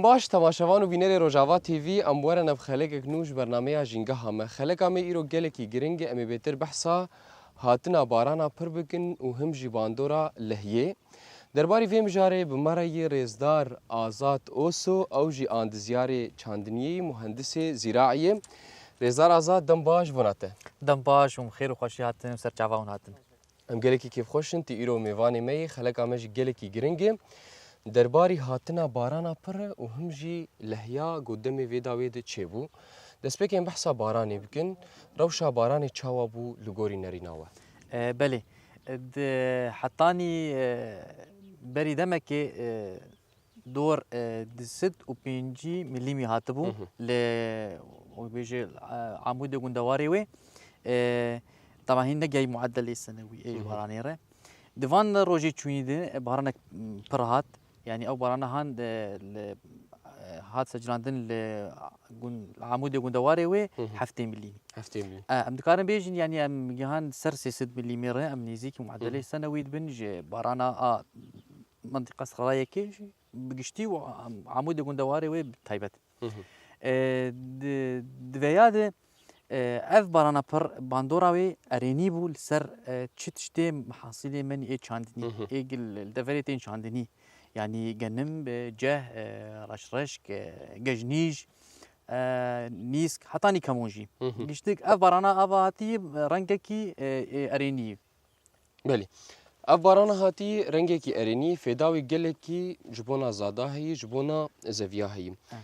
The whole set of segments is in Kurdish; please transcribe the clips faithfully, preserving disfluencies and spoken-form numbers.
Baş, temaşevan û bînerê Rojava T V, em were nav xelekek nû ji bernameya Jîngeha me. Xeleka me îro gelekî giring e, em ê bêtir behsa hatina barana pir bikin û him jî bandora lehiyê. Derbarî vê mijarê bi me re yê rêzdar Azad Oso, ew jî andizyarê çandiniyê yî, muhendisê zîraiyê. Rêzdar Azad, dem baş bona te. Dem baş û xêr û xweşî hatin û ser çava hûn hatin. Em gelekî kêfxweş in, tu îro mêvanê me yî, xeleka me jî gelekî giring e. Derbarî hatina barana pir e û him jî lehiya ku demê vê dawê de çêbû. Destpêkê em behsa baranê bikin. Rewşa baranê çawa bû li gorî nerîna we? E, belê. E, di hetanî, e, berî demekê, e, dor, e, du sed û pêncî milîmî hatibû Hı hı. li, wek bêje, e, Amûdê gundewarê wê. E, taban hîn negihî muedelê senewî ê Hı hı. baranê re. Di van rojê çûyî de, e, baranek, m, pir hat. Yanî ew barana han de li, e, hat secrandin li gun-, Amûdê gundewarê wê Hı hı. heftê milîmî. Heftê milîmî. E, em dikarin bêjin, yanî em gihan ser sê sed milîmî re, em nêzîkî muedelê Hı hı. senewî dibin ji barana a mintîqa Sixra Yekê jî bi giştî û Amûdê gundewarê wê bi taybet. Hı hı. E, di, di veya de, e, ev barana pir bandora wê erênî bû li ser, e, çi tiştê mehasîlê menî ê çandinî, Hı hı. ê gil-, li deverê tên çandinî. Yanî genim, e, ceh, e, reşreşk, e, gejnîj, e, nîsk, hetanî kemûn jî. Hı hı. Giştik ev barana ava hatî, e, rengekî, e, e, erênî. Belê. Ev barana hatî rengekî erênî, fêda wî gelekî ji bona zada heyî, ji bona zeviya heyî. Evet.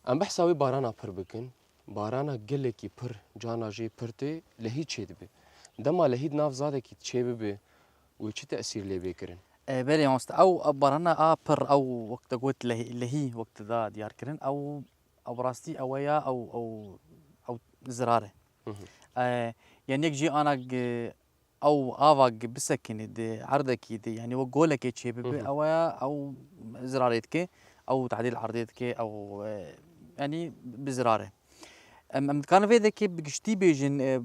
Em behsa wê barana pir bikin. Barana gelekî pir, cana jê pir tê, lehî çêdibe. Dema lehî di nav zadekî çêbibe, wê çi tesîr lê bê kirin? E, belê mamoste, ew, ew barana a pir, ew wek te got lehî, lehî wek te da diyar kirin, ew, ew bi rastî ew e ya, ew, ew, ew zirar e. Hı hı. E, yanî yek jî ana g-, ew ava gi bisekinî di erdekî de, yanî wek golekê çêbibe, Hı hı. ew ya, ew zirarê dike, ew tedîl erdê dike, ew, e, yanî bi zirar e. Em, em dikarin vê dekê bi giştî bêjin, e,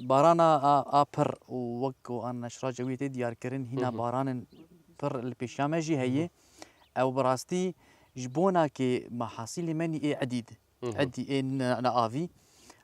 barana a, a pir û wek ku an neşra cewî tê diyar kirin, hîna Hı hı. baranin pir li pêşiya me jî Hı hı. heye. Ew bi rastî ji bona ke mehasîlê menî ê edî di. Hı hı. Edî ê ne, ne avî.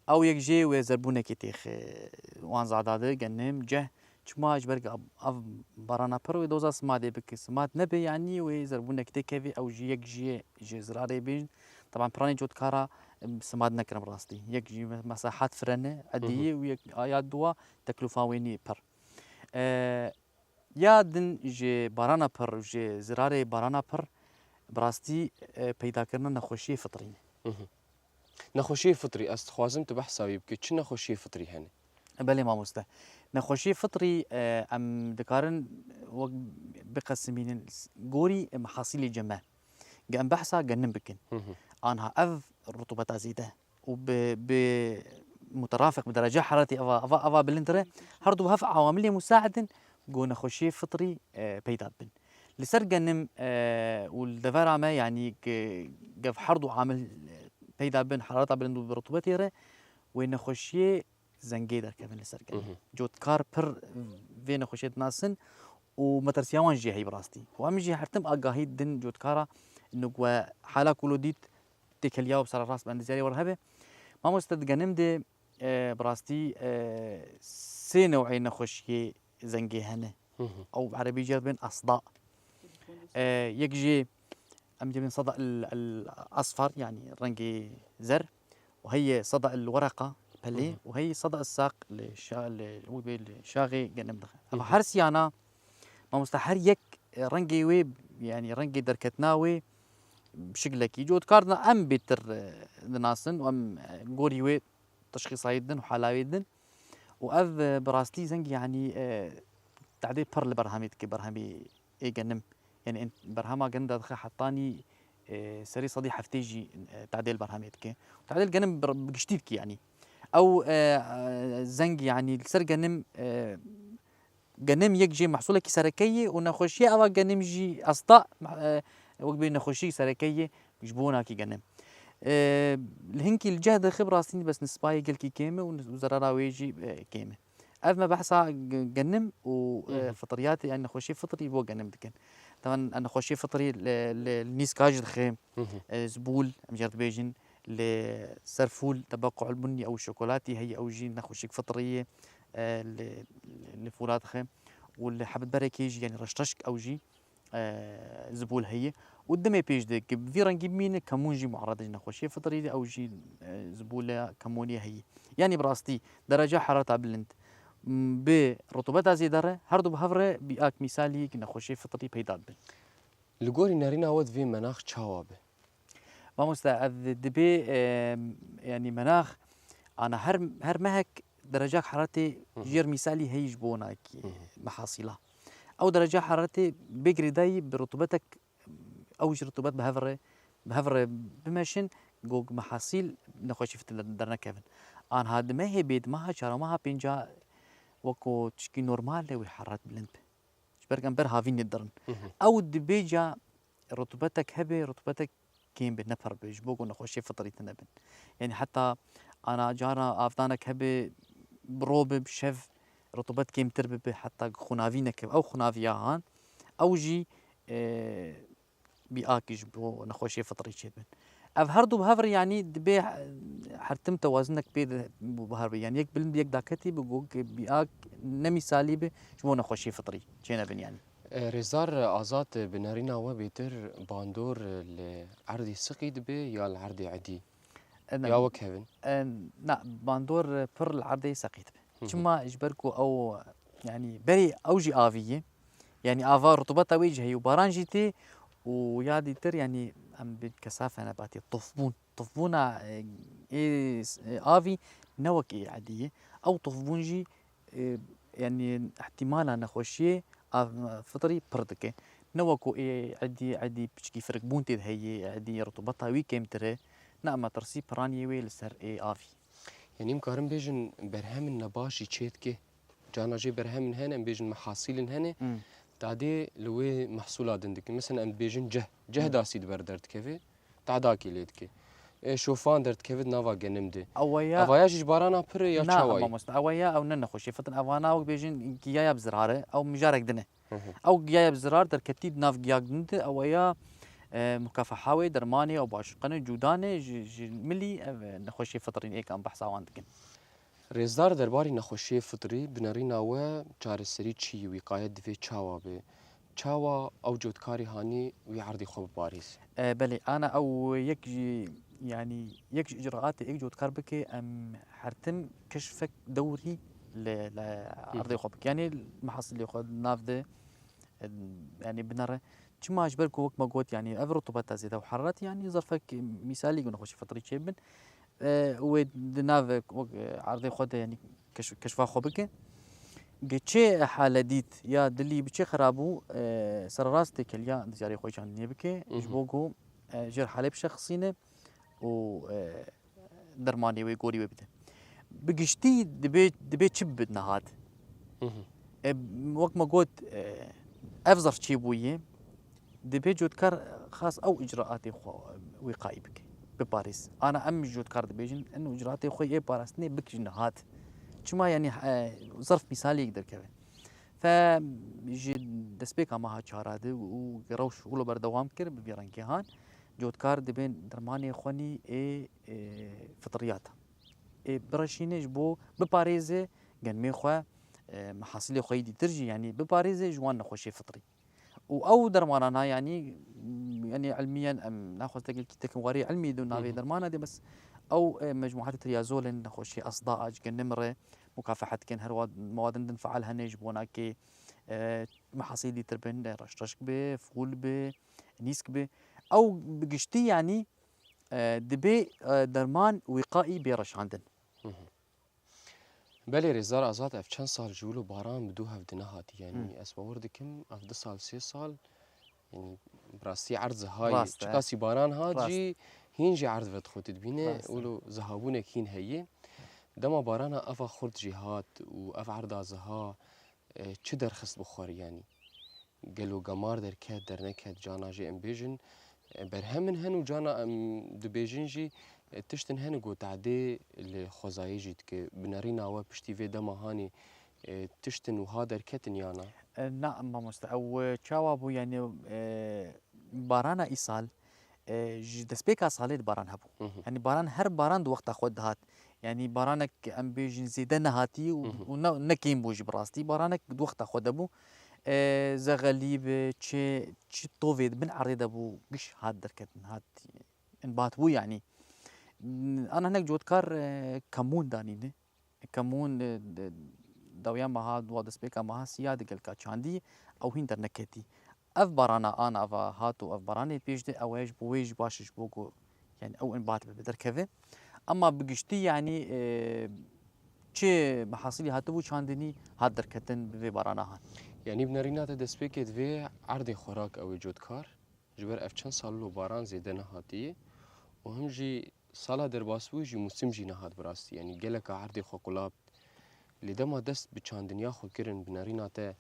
Ew yek jê wê zerbûnekê têxe wan zada de genim, ceh. Çima ji ber ke ev, ev barana pir wê doza simadê bike. Simad nebe, yanî wê zerbûnek têkevê, ew jî yek jiyê ji zirarê bêjin. Taban piranê cotkara, em, simad nekirin bi rastî. Yek jî me-, mesahat firene, Hı hı. ediyê û yek, ya dua teklûfa wê nî pir. E, Ya din ji barana pir, ji zirarê barana pir, bi rastî, e, peydakirina nexweşiyê fitrî ne. Hı hı. Nexweşiyê fitrî, ez dixwazim tu behsa wî bikî. Çi nexweşiyê fitrî hene? Belê mamoste. Nexweşiyê fitrî, e, em dikarin wek biqesimînin gorî, e, mehasîlê cem e. Ge em behsa genim bikin. Hı hı. Anha ev rutubeta zêde û bi, bi muterafiq, bi derece heraretî eva, eva, eva bilind re, her du bi hev awamilê musaid in ku nexweşiyê fitrî, e, peyda dibin. Li ser genim, e, û li devera me, yanî ge-, gev her du amil, e, peyda bin, herareta bilind û bi rutubetê re, wê nexweşiyê zengê derkevin li ser genim. Hı hı. Cotkar pir vê nexweşiyê dinasin û metirsiya wan jî heye bi rastî. Û em jî her tim agahî didin cotkara, nik we hala ku lo dît têkeliya û bi sera rast bi endizyarê we re hebe. Mamoste, di genim de, e, bi rastî, e, sê new'ê nexweşiyê zengê hene. Hı hı. Ew bi erebî jê dibên asda. E, yek jê em dibên sada el, el asfar, yanî rengê zer. Û heye sada el wereqa, pelê, Hı hı. û heye sada el saq li şa-, li, û bê li şaxê genim dixe. Hı Eva hı. her siyana, mamoste, her yek, e, rengê wê, yanî rengê derketina wê bi şiklekî cotkar dina, em bêtir, e, dinasin û em, e, gorî wê teşxîsayî didin û hala wê didin. Û ev, e, bi rastî zengî, yanî, e, tadê pir li berhemê dike, berhemê ê genim. Yanî ên berhema genim dadixe hetanî, e, serî sedî heftê jî, e, tadê li berhemê dike. Tadê li genim bi, bi giştî dike, yanî. Ew, e, e, zengî, yanî li ser genim, e, genim yek jê mehsulekî sereke ye û nexweşiya eva genim jî asta, e, wek bê nexweşî sereke ye ji bo nakî genim. E, li hinkî li ceh dixi bi rastî bes nispayê gelkî kêm e û nis-, û zerara wê jî, e, kêm e. Ev me behsa ge-, genim û, e, Hı hı. fitriyatê, yanî nexweşî fitrî bo genim dikin. Tevan nexweşiyê fitrî li, li, li nîska jî dixe. Hı hı. E, zibûl, em jê re dibêjin, li ser fûl, tebequl bunnî ew şokolatî heye, ew jî nexweşiyek fitrî ye, e, li, li fûla dixe. Û li hebit berekê jî, yanî reşreşk ew jî, e, zibûl heye. Û dimê pêş de, ku bi vî rengî bimîne, kemûn jî muerred e ji nexweşiyê fitrî de, ew jî, e, zibûle kemûnê heye. Yanî bi rastî, dereca herareta bilind, m, bi rutubeta zêde re, her du bi hev re bîak mîsalî nexweşiyê fitrî peyda dibin. Li gorî nerîna we divê menax çawa be? Mamoste, ev dibê, e, yanî menax, ana her, her mehek derecak heraretê Hı hı. jêr mîsalî heyî ji bo nakî Hı hı. mehasîla. Ew dereca heraretê bê girêdayî bi rutubetek, ew ji rutubet bi hev re, bi hev re bimeşin, go mehasîl nexweşî fitin der-, dernekevin. Anha di mehê bê, di meha çar û meha pênca weko tişkî normal e wê heraret bilind be. Ji ber ku em ber havînê dirin. Hı hı. Ew dibê ca rutubetek hebe, rutubetek kêm be, ne pir be, ji bo ku nexweşiyê fitrî tune bin. Yanî heta ana cara avdanek hebe, bi ro be, bi şev rutubet kêmtir bibe, heta ku xunavî nekeve. Ew xunaviya han, ew jî, e, bîakî ji bo nexweşiyê fitrî çêdibin. Ev her du bi hev re, yanî dibê, e, her tim tewazinek pê de bi hev re. Yanî yek bilind, yek daketî bi go, ku bîak ne mîsalî be ji bo nexweşiyê fitrî çênebin yanî. E, Rêzdar Azad, bi nerîna we bêtir bandor li erdê siqî dibe ya li erdê edî? E, ne. Ya wek hevin? E, na, bandor pir li erdê seqî dibe. Hı hı. Çima? Ji ber ku ew, yanî berê ew jî avî ye. Yanî ava rutubeta wê jî heye û baran jî tê û ya dîtir, yanî em bi kesafe nebatê, tofbûn. Tofbûna, e, ê, e, avî ne wek ê edî ye. Ew tofbûn jî, e, yanî ihtimala nexweşiyê av-, fitrî pir dike. Ne wek ku ê edî, edî piçkî firikbûn tê de heye, edî rutubeta wî kêmtir e. Na, metirsî piraniyê wê li ser ê avî. Yanî em karin bêjin berhemên nebaş jî çê dike. Cana jê berhemên hene, em bêjin mehasîlên hene. Hmm. Tadê li wê mehsûla din dikin. Mesela em dibêjin ceh. Ceh Hmm. dasî di ber derdikeve, tadakê lê dike. E, şofan derdikeve di nava genim de. Ewa ya Evaya jî ji barana pir e ya Na, çawa ye? Mamoste, ewa ya ew ne nexweşiyê fitin. Evana ew bêjin giyaya bi zirar e, ew mijarek din e. Hı hı. Ew giyaya bi zirar derketî di nav giyak din de, ewa ya, e, mukafeha wê, dermanê ew başqene, cûdanê ji, ji milî ev, e, nexweşiyê fitrîn ê ke em behsa wan dikin. Rêzdar, derbarî nexweşiyê fitrî, bi nerîna we çareserî çi yî, wîqayet divê çawa be? Çawa ew cotkarî hanî wî erdê xwe biparêz? E, belê, ana ew yek ji, yanî yek ji icraatê ê cotkar bike, em her tim keşfek dewrî li, li Hı hı. erdê xwe bike. Yanî mehasilê xwe nav de, e, yanî binere. Çima? Ji ber ku wek me got, yanî ev rutubeta zêde û heraret, yanî zerfek mîsalî ku nexweşî fitrî çêbin. E, wê di nav wek, e, erdê xwe de, yanî keş-, keşfa xwe bike. Ge çê hale dît ya dilî bi çê xera bû, e, sererast têkeliya diyarê xwe çandinê bike, Hı hı. ji bo ku, e, jêr halê bişexisîne û, e, dermanê wê, gorî wê bide. Bi giştî dibê, dibê çi bibe niha de? Hı hı. E, wek me got, e, ev zerf çêbûye, dibê cotkar xas ew icraatê xwe wîqayî bike, biparêz. Ana em ji cotkar dibêjin, em icraatê xwe yê parastinê bikijin niha de. Çima, yanî, e, zerf mîsalê yek derkeve. Fe ji destpêka meha çara de û rewş wilo berdewam kir, bi vî rengê han, cotkar dibên dermanê xwenî ê, ê fitriyata. Ê bireşîne ji bo biparêze genimê xwe, e, mehasilê xwe yî dîtir jî, yanî biparêze ji wan nexweşê fitrî. Û ew dermanana, yanî, yanî ilmiyen em naxwazin tekin, tekin warê ilmî de navê Hı hı. dermana de, bes ew, e, mecmuatê triazolên nexweşê esda a ji genim re mukafehet dikin, her wa mewadin din faal hene ji bo nakê, e, mehasilê dîtir bin, e, reşreşk be, fûl be, nîsk be. Ew bi giştî, yanî, e, dibê, e, derman wîqaî bê reşandin. Hı hı. Belê, Rêzdar Azad, ev çend sal ji wilo baran bi dû hev di nehatî. Yanî Hı. ez bawer dikim, ev du sal, sê sal, yanî bi rastî erd ziha ye. Rast e. Çiqasî baran hat Rast. jî, hîn jî erd vedixwitî dibîne, Rast e. wilo zihabûnek hîn heye. Dema barana eva xurt jî hat û ev erda ziha, e, çi derxist bi xwe re, yanî? Gelo gemar derket, derneket, cana jî em bêjin, e, berhemin hen û cana em dibêjin jî, e, tiştin hene ku tadê li xwezayê jî dike. Bi nerîna we piştî vê dema hanê, e, tiştin wiha derketin ya na? E, na, mamoste, ew, e, çawa bû, yani, e, barana îsal, e, ji destpêka salê de baran hebû. Hı hı. Yani baran, her baran di wexta xwe dihat. Yani baranek em bêjin zêde nehatî û, Hı hı. û ne, ne kêm bû jî bi rastî. Baranek di wexta xwe de bû. E, zexelî bi çi, çi tovê di bin erdê de bû, giş hat derketin, hat, inbat bû yani. Ana hinek cotkar, e, kemûn danîne. Kemûn, e, de, dawiya meha, dua destpêka meha siya di gelka çandî, ew hîn derneketî. Ev barana ana va hat û ev baranê pêş de, ew ê ji bo wê jî baş e, ji bo ku, yani, ew inbat bi derkeve. Ema bi giştî, yani, e, çi mehasilî hatibû çandinî, hat derketin bi vê barana han. Yani, bi nerîna te destpêkê di vê erdê xwerak ew ê cotkar, ji ber ev çend sal lo baran zêde nehatiye û him jî sala derbasbûyî jî mûsim jî nehat bi rastî. Yanî geleka erdê xwe qulap. Lê dema dest bi çandiniya xwe kirin, bi nerîna te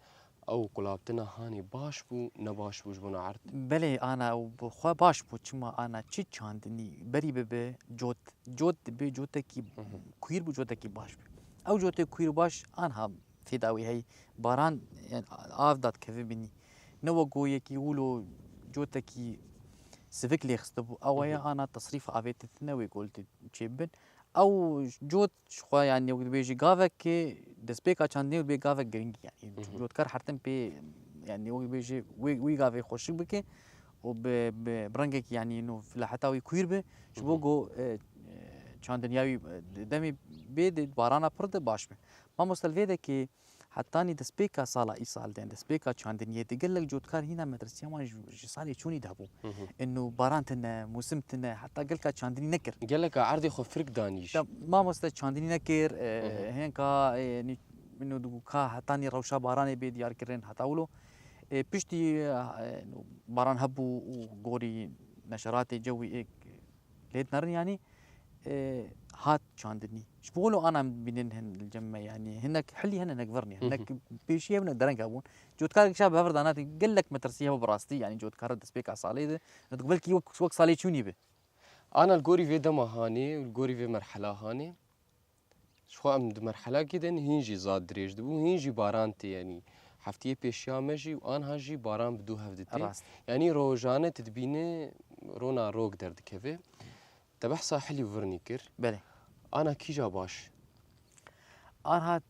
ew qulaptina hanê baş bû, ne baş bû ji bona erd? Belê, ana ew bi xwe baş bû. Çima ana çi çandinî berî bibe cot, cot dibe cotekî Hı hı. kûr bû, cotekî baş bû. Ew cotê kûr baş anha fêda wî heyî. Baran, yani, av da dikeve binî. Ne wek ku yekî wilo cotekî sivik lê xistibû. Ew aya Hı hı. ana tesrîfa avê tê tine wê gol tê çêbibin. Ew cot ji xwe, yani, wek dibêjî gavek ki destpêka çandinê dibê gavek giring, yani, Hı hı. cotkar hertin pê, yani, wek dibêjî wê, wî gavê xweşik bike û bi, bi, bi rengekî, yani, nû filaheta wî kûr be. Ji bo Hı hı. ku, e, e, çandiniya wî, e, demê bê de barana pir de baş be. Mamoste, li vê de ki Hetanî destpêka sala îsal de, destpêka çandiniyê de gelek cotkar hîna metirsiya wan ji, ji salê çûnî de hebû. Hı hı. Ino baran tine, mûsim tine, heta gelka çandinî nekir. Geleka erdê xwe firk danî jî. Te mamoste çandinî nekir, e, Hı hı. hênka, e, nî-, ino du ka hetanî rewşa baranê bê diyarkirin heta wilo. E, piştî, e, ino baran hebû û gorî neşeratê cewî ê lê dinerin, yanî, e, hat çandinî. Ji bo wilo ana em dibînin hin li cem me, yanî hinek hilî hene, hinek virnî, Hı hı. hinek pêşî hebûn, hinek dereng hebûn. Cotkar kişa bi hev re danate, gelek metirsî hebû bi rastî, yanî cotkar destpêka salê de. Digo belkî wek, wek salê çûnî be. Ana li gorî vê dema hanê û li gorî vê merhela hanê, Ji xwe em di merhelakê de ne, hîn jî zad dirêj dibû, hîn jî baran tê, yanî heftiyê pêşiya me jî û anha jî baran bi dû hev ditê. Rast. Yanî rojane tu dibîne rona rok derdikeve. Te behsa hilî û virnî kir. Belê. Ana kîja baş? Anha,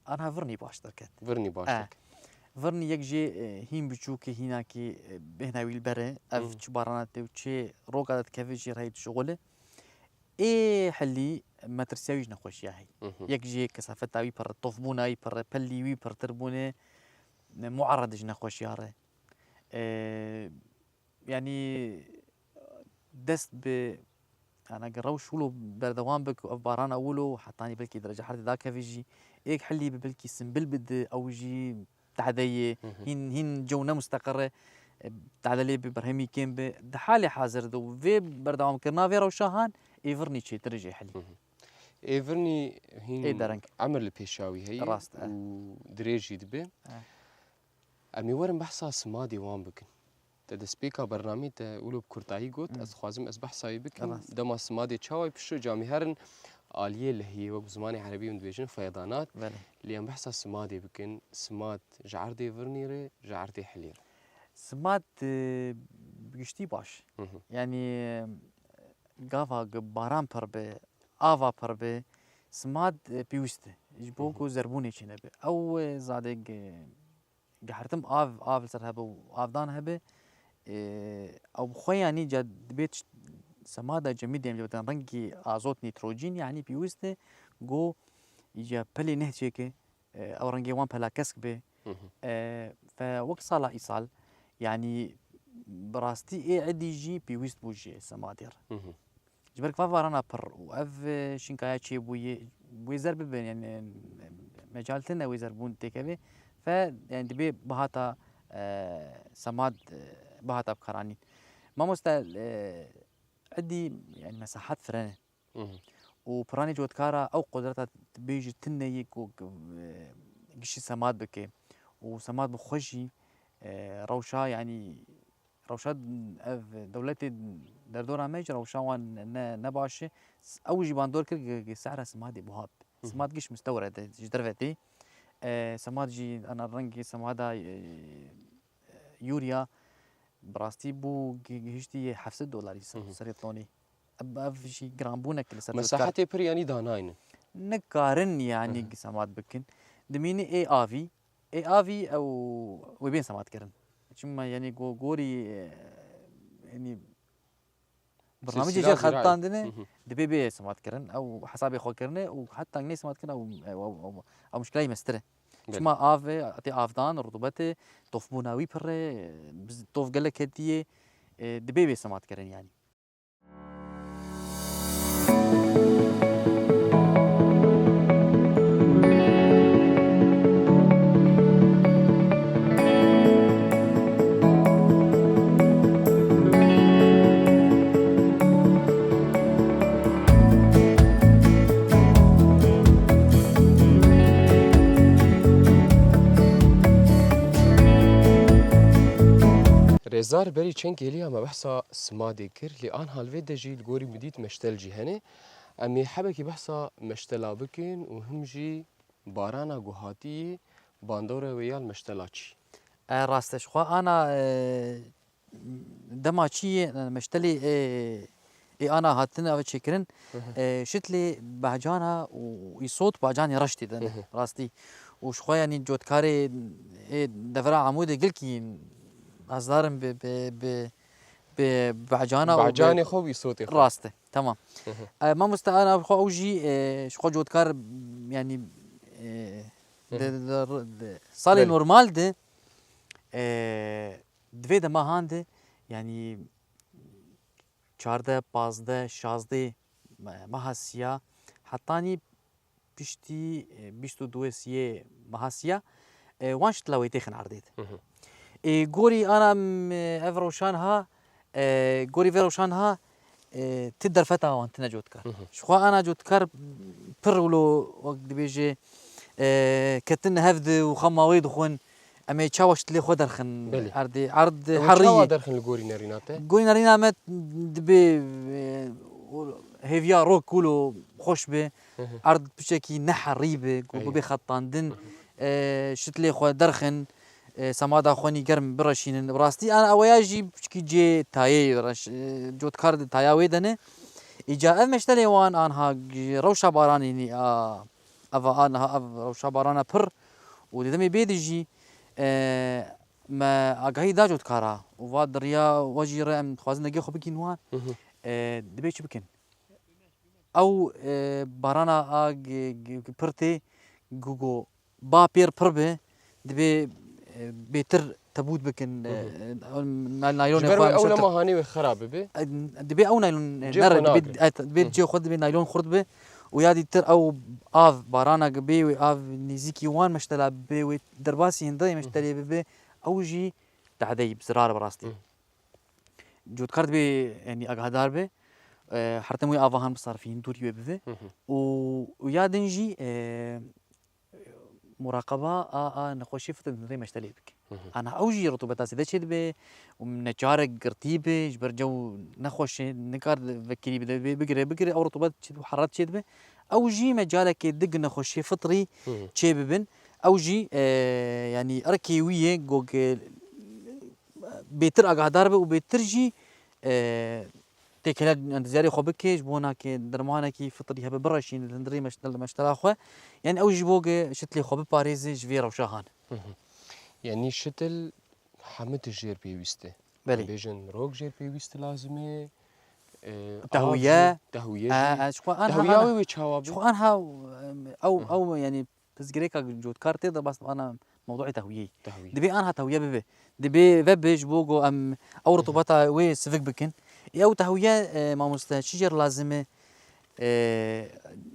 anha virnî baş derket. Virnî baş E. derket. Virnî yek jê, e, hîn biçûk e, hînakî, e, bêhna wî li ber e. Ev Hı. çi barana tê û çi roka de dikeve jê re heyî dişuxule. Ê hilî metirsiya wî ji nexweşiya heyî. Mhm. Yek jê kesafeta wî pir e, tofbûna wî pir e, pelî wî pirtir bûne, muerred ji nexweşiya re. Ee, yanî dest bi, yani eger rewş wilo berdewam bik, ev barana wilo, hetanî belkî derece herdê dakeve jî, êk hilî bi belkî simbil bidi, ew jî tehde ye, Hı hı. hîn, hîn cew ne musteqir e, e, tehde lê bi berhemî kêm bi. Di halê hazir de û vê berdewamkirina vê rewşa han, ê virnî çêtir e jê helî. Hı hı. Ê virnî hîn Ê dereng. emir li pêşiya wî heye Rast, e. û dirêj jî dibe. E. Em ê werin behsa simadê wan bikin. Te destpêka bernameyê te wilo bi kurtayî got, Hmm. ez dixwazim ez behsa wî bikim. Rast. Dema simadê çawa piştre camî herin aliyê lehiyê, wek bi zimanê erebî em dibêjin feyedanat. Belê. Lê em behsa simadê bikin. Simad ji erdê virnî re, ji erdê hilê re. Simad, e, bi giştî baş. Hı hı. Yanî, e, gava ku baran pir be, ava pir be, simad, e, pêwîst e. Ji bo Hı hı. ku zerbûnê çênebe. Ew, e, zadê, e, Gihertim av, av li ser hebe û avdan hebe, e, ew bi xwe yanî ca dibê tişt-, semada cemidê em jê bidan rengekî azot, nîtrojîn, yanî pêwîst e ku ji pelê neh çêke, e, ew rengê wan pela kesk be. Hı hı. E, fe wek sala îsal, yanî bi rastî ê êdî jî pêwîst bû ji semadê re. Hı hı. Ji ber ku va varana pir û ev, e, şinkaya çêbûyê, wê zer bibe, yani, e, mecal tune wê zerbûn têkeve. Fe, yani, dibê bihata, e, semad, e, bihata bikaranîn. Mamoste, e, êdî, yani, mesahet firene. Hı hı. Û piranî cotkara ew qudreta dibêjî tune yê ku, e, gişî semad bike. Û semad bi xwe jî, e, rewşa, yani, Rewşa ev dewletê derdora me ji rewşa wan ne, ne baş e. S-, ew jî bandor kir, gi-, gi-, sehra simadê buha be. Hı hı. Simad giş mistewre de ji derve tê. E, semad jî ana rengê semada, e, e, yûriya bi rastî bû gi-, gihiştî yê heft sed dolarî ser-, Hı hı. serê tonî. Ev, ev jî giranbûnek li ser cotkarê. Mesahetê pir yanî danayne. Nikarin yanî Hı hı. semad bikin. Dimînî ê avî, ê avî ew wê bên semad kirin. Çima yanî go-, gorî, e, yanî Sî-, Bernamecê sîra jê zîra. Xebitandine, Hı hı. Dibê bê semat kirin, ew hesabê xwe kirine û heta nê semat kirin, ew, ew, ew, ew, ew muşkileyê mestir e. Belê. Çima av e, tê avdan, rutubet e, tofbûna wî pir e, biz-, tof gelek hetiye, e, dibê bê semat kirin yanî. Rêzar, berî çend kêliya me behsa simadê kir, lê anha li vê de jî li gorî min dît meştel jî hene. Em ê hebekî behsa meştela bikin û him jî barana ku hatî bandora wê ya li meştela çî. E, rast e, ji xwe ana, e, dema çiyê, e, meştelê, e, ê ana hatine ava çêkirin, Hı hı. e, şitlê bahcana û îsot bacanê reş tê de ne, Hı hı. rastî. Û ji xwe yanî cotkarê ê devera Amûdê gilkî hezdarin bi, bi, bi, bi bahcana û bi Bacanê xwe û îsotê xwe. Rast e, tamam. Hı hı. E, mamoste ana xwe ew jî, e, ji xwe cotkar, yanî, e, Hı hı. de, de, de, salê Belê. normal de, e, di vê dema han de, yanî çardeh, pazdeh, şazdeh me-, meha siya, hetanî piştî, e, bîst û du siyê meha siya, e, wan şitla wê têxin erdê de. Hı hı. E, gorî ana, m, ev rewşan ha, e, gorî vê rewşan ha, e, ti derfeta wan tine cotkar. Hı hı. Ji xwe ana cotkar pir wilo wek dibêje, e, ketin hev di û xema wê dixwin, em ê çawa şitlê xwe derxin Belê. erdê, erd Ew herî çawa ye. Derxin li gorî nerîna te? Gorî nerîna me dibe, e, hêviya rok wilo xweş be, Hı hı. erd piçekî ne herî be, ku Eyê. bibê xetandin, Hı hı. e, şitlê xwe derxin, e, semada xwe nî germ bireşînin. Bi rastî, an eweya jî piçkî cê tayê reş-, e, cotkar di taya wê de ne. Îca ev meştelê wan anha g-, rewşa baranê nî a, eva anha ev rewşa barana pir û di demê bê de jî, e, me agahî da cotkara û va di riya we jî re em dixwazin dengê xwe bikîn wan. Hı hı. E, dibê çi bikin? Ew, e, barana a g-, g-, g-, pir tê, gu-, gu ba pêr pir be, dibê, e, bêtir tebût bikin, e, Hı hı. e, na-, naylonê Ji ber xwe wê ew hemşe nema hanê wê xera bibe. E, dibê ew naylon, e, Cê nere, xwe dibê, nagre. e, dibê Hı. cê xwe dibê naylon xurt be û ya dîtir ew av barana bê wê av nêzîkî wan meştela bê wê derbasî hindê Hı hı. meştelê bibe, ew jî tehedeyî bi zirar bi rastî. Hı. Cotkar dibê, yanî, agahdar be, e, her tim wê ava han bisarifî, dûrî wê bibe. Hı hı. Û, û ya din jî, e, muraqeba a, a nexweşî fitir di rê meştelê bike. Hı hı. Ana ew jî rutubeta zêde çê dibe û neçarek girtî be, ji ber cew nexweş e, nikar vekirî bide, bê bigire, bigire, ew rutubet çê dibe, heraret çê dibe. Ew jî mecalekê di nexweşiyê fitrî Hı hı. çê bibin. Ew jî, e, yanî erkê wî ye, got, e, bêtir agahdar be û bêtir jî, e, têkele endiziyarê xwe bike, ji bo nakê dermanekî fitrî hebe bireşîne li hundirê meştel-, meştela xwe. Yanî ew ji bo ke şitlê xwe biparêze ji vê rewşa han. Hı hı. Yanî şitil hemû tişt jêr pêwîst e. Belê. Em bêjin rok jêr pêwîst lazim e. E, Tehwiye. av jî, tehwiye E, jî. e, ji xwe anha Tehwiya ana wê wê çawa be? Ji xwe anha, em, ew, Hı hı. ew, yanî, pirsgirêka cotkar tê de bas ana mewduê tehyîyê. Tehyî. Dibê anha tehyî bibe. Dibê vebe ji bo ku em ew Hı hı. rutubeta wê sivik bikin. Ê ew tehyî, e, mamoste, çi jê re lazim e? E,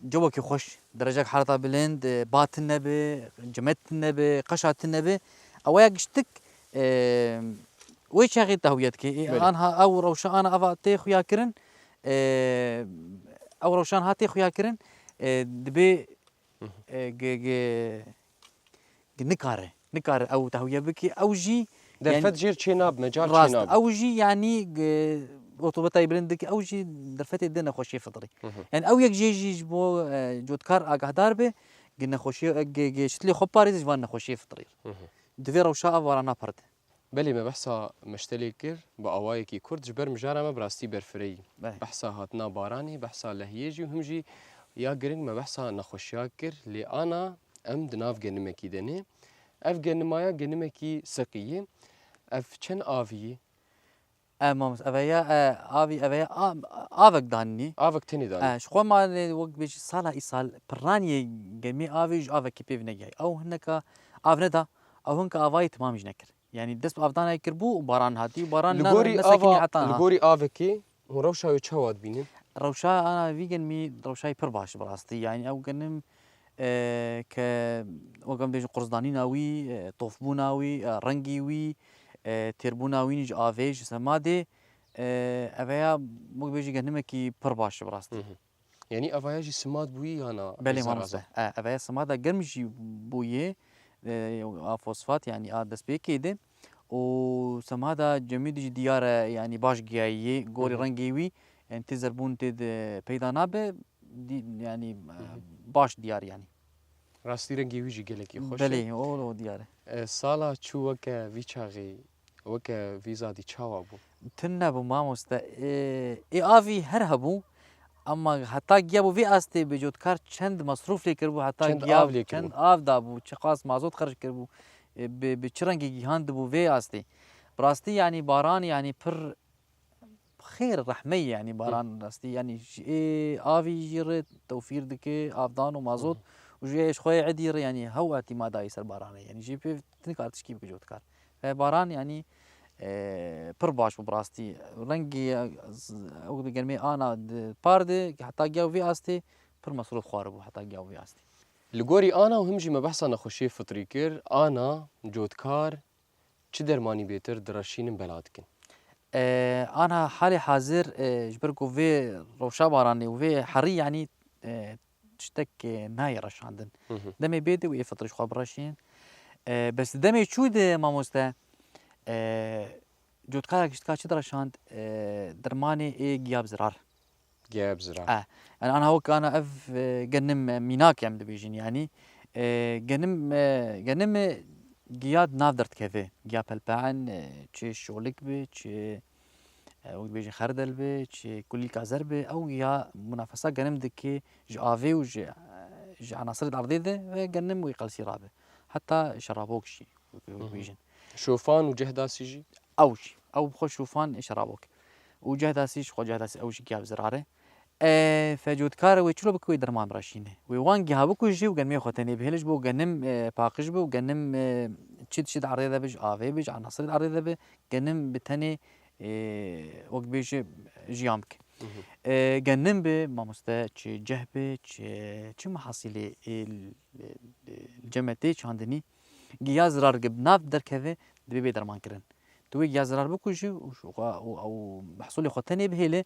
cewekî xweş, derecek herata bilind, e, ba tune be, cimet tune be, qeşa tune be. Ew ya giştik, e, wê çaxê tehyî dike. Ê, Belê. anha ew rewşa ana eva tê xuya kirin, e, ew rewşan ha tê xuya kirin, e, dibê Hı hı. e, gi, gi, gi nikare, nikare ew tehyî bike, ew jî, Derfet yanî jêr çê nabe, mecal çê rast, nabe. ew jî, yanî, gi, rutubeta bilind dike, ew jî derfetê di nexweşiyê fitrî. Hı hı. Yanî ew yek jê jî ji bo, e, cotkar agahdar be, Gi nexweşiya, gi, gi şitlê xwe parêz ji van nexweşiyê fitirî. Hı hı. Di vê rewşa ev barana pirde. Belê, me behsa meştelê kir bi awayekî kurt, ji ber mijara me bi rastî berfireyî. Belê. Behsa hatina baranê, behsa lehiyê jî û him jî ya giring me behsa nexweşiya kir. Lê ana em di nav genimekî de ne. Ev genimaya genimekî seqî ye. Ev çend avî ye? E, mamoste, ev ya, e, avî, ev ya a-, avek danî. Avek tenê danî. E, ji xwe ma lê wek bêjî sala îsal piraniyê gemê avê ji avekî pêv negihayî. Ew hineka av neda, ew hinka avayî timam jî nekir. Yanî dest bi avdanayê kiribû û baran hatî û baran Li na gorî nesekînî ava, heta li niha. Gorî avekê hûn rewşa wê çawa dibînin? Rewşa ana vî genimî rewşayê pir baş bi rastî. Yanî ew genim, e, ke wek em bêjin qurzdanîna wî, e, tofbûna wî, e, rengî wî, e, têrbûna wî ji avê, ji semadê, e, ev ya wek bêjî genimekî pir baş bi rastî. Hı hı. Yanî evaya jî simad bûyî yana Belê mamoste. E, evaya simada germ jî bûyê, e, a fosfat, yanî a destpêkê de. Û simada cemî de jî diyar e, yanî baş giyayî, gorî Hı hı. rengê wî, yanî tê zerbûn tê de peyda nabe, dî-, yanî, e, Hı hı. baş diyar yanî. Rastî rengê wî jî gelekî xweş e. Belê, o, o diyar e. E, sala çû weke vî çaxê, weke vî zadî çawa bû? Tune bû mamoste. E, ê avî her hebû, ama heta giya bû vê astê bi cotkar çend mesrûf lê kiribû, heta Çend giya av lê çend kiribû. Av dabû, çiqas mazot xerc kiribû, e, bi, bi çi rengî gihandibû vê astê. Bi rastî yanî baran yanî pir xêr rehmeyî yanî Hı. baran rastî yanî ji ê avî jî re tewfîr dike, avdan û mazot Hı hı. û ji ê ji xwe yê êdî re yanî hew îtîma dayî ser baranê yanî jî pê nikare tişkî bike cotkar. Ve baran yanî, e, pir baş bû bi rastî. Rengê, e, z-, ew di germê ana di par de heta giya vê astê pir mesrûf xwaribû heta giya vê astê. Li gorî ana û him jî me behsa nexweşiyê fitrî kir, ana, cotkar, Çi dermanî bêtir direşînin bela dikin? E, ana halê hazir, e, ji ber ku vê rewşa baranê û vê herî yanî, e, tiştek, e, nayê reşandin. Hı hı. Demê bê de wê fitrî ji xwe bireşînin. E, bes demê çû de mamoste, e, cotkarek ji tika çi direşand, e, dermanê ê giya bi zirar. Geb zirar. E, yani ana wek ana ev, e, genim, e, mînak em dibêjin yani. E, genim, e, genim, e, giya di nav derdikeve. Giya pelpean, e, çi şolik bi, çi, e, wek dibêjin xerdel bi, çi kulîlka zer bi. Ew giya munafesa genim dike ji avê û ji, e, ji anasirê di erdê de ve genim wê qelsî rabe. Heta şerabok jî, wek, wek Hı hı. dibêjin. Şofan û cehdasî jî? Ew jî. Ew bi xwe şofan ê şerabok. Û cehdasî ji xwe cehdasî ew jî giya bi zirar e. E, fe cotkar e wê çilo bike wê derman bireşîne. Wê wan giha bikuje û genimê xwe tenê bihêle ji bo genim, e, paqij be û genim, e, çi dişi di erdê de be, ji avê be, ji anasirê di erdê de be, genim bi tenê, e, wek bêje jiyan bike. Hı hı. E, genim be, mamoste, çi ceh be, çi, çi mehasîlê, e, l-, l-, l-, cem e tê çandinî, giya zirar ge bi nav derkeve, dibê bê derman kirin. Tu wê giya zirar bikujî û, û, û, û mehsulê xwe tenê bihêle,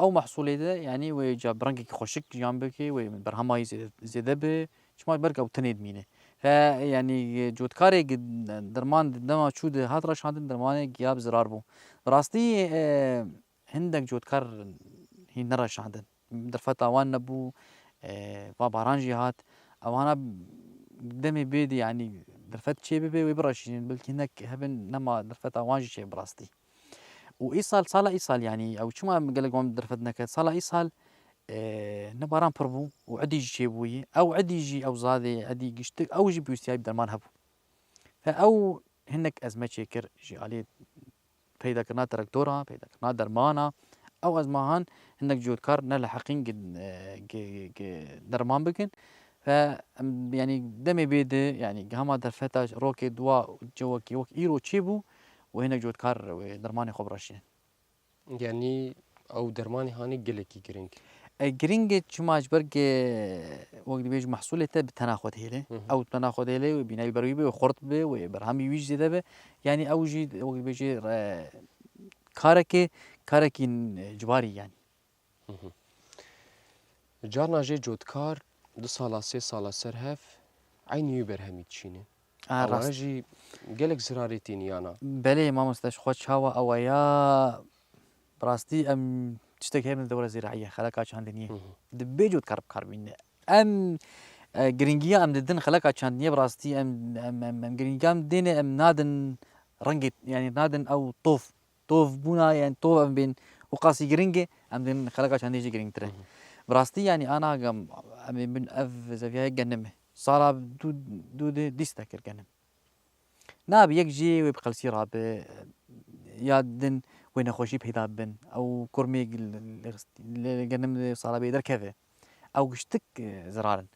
ew mehsulê de, yanî wê ca bi rengekî xweşik jiyan bike, wê berhema yî zêde, zêde be, çima ber ew tenê dimîne. Fe, yanî, cotkarê gi derman di dema çû de hat reşandin, dermanê giya bi zirar bû. Bi rastî, e, hindek cotkar hîn nereşandin. Derfeta wan nebû, e, va baran jî hat. Ewana demê bê de, yanî derfet çê bibe, wê bireşînin. Belkî hinek hebin nema derfeta wan jî çê bi rastî. Û îsal, sala îsal, yanî ew çima gelek wan derfet neket? Sala îsal, e, ne baran pir bû û idî jî çêbûyî. Ew idî jî, ew zadê, idî giştik, ew jî pêwîstiyayî bi derman hebû. Fe ew hinek ezme çêkir ji alî peydakirina traktora, peydakirina dermana. Ew ezmahan hinek cotkar neleheqîn gi, gi, gi derman bikin. Ve, em, yanî demê bê de, yanî hema derfeta rokê dua cewekî wek îro çêbû û hinek cotkar wê dermanê xwe bireşînin. Yanî ew dermanê hanê gelekî giring. E, giring e, çima ji ber ke, wek dibêj, mehsulê te bi tena xwe dihêle. Hı hı. Ew bi tena xwe dihêle, wê bînayî ber wî be, wê xurt be, wê berhemî wî jî zêde be. Yanî ew jî, wek dibêjî, e, karekê, karekî, e, ciwarî yanî. Hı hı. Carna jê cotkar du sala, sê sala ser hev eynî wî berhemî dişîne. A, Ewa rast. Jî gelek zirarê tînî yana. Belê mamoste, ji xwe çawa ew ya, bi rastî em tiştek heye min dewre zîraî ye, xeleka çandiniyê. Hı hı. Dibê cotkar bi kar bîne. Em E, giringiya em didin xeleka çandiniyê bi rastî em, em, em, em giringiya em dêne em nadin rengê, yanî nadin ew tov. Tov bûna, yanî tov em bên û qasî giring e, em didin xeleka çandiniyê jî giringtir e. Hı hı. Bi rastî yanî ana gam em ê bin ev zeviyayê genim e. Sala dû, dû de dîst te kir genim. Nabe yek jê wê bi qelsî rabe, ya din wê nexweşî peyda bibin. Ew kurmê li, li, li genim sala bê derkeve. Ew giştik, e, zirar in.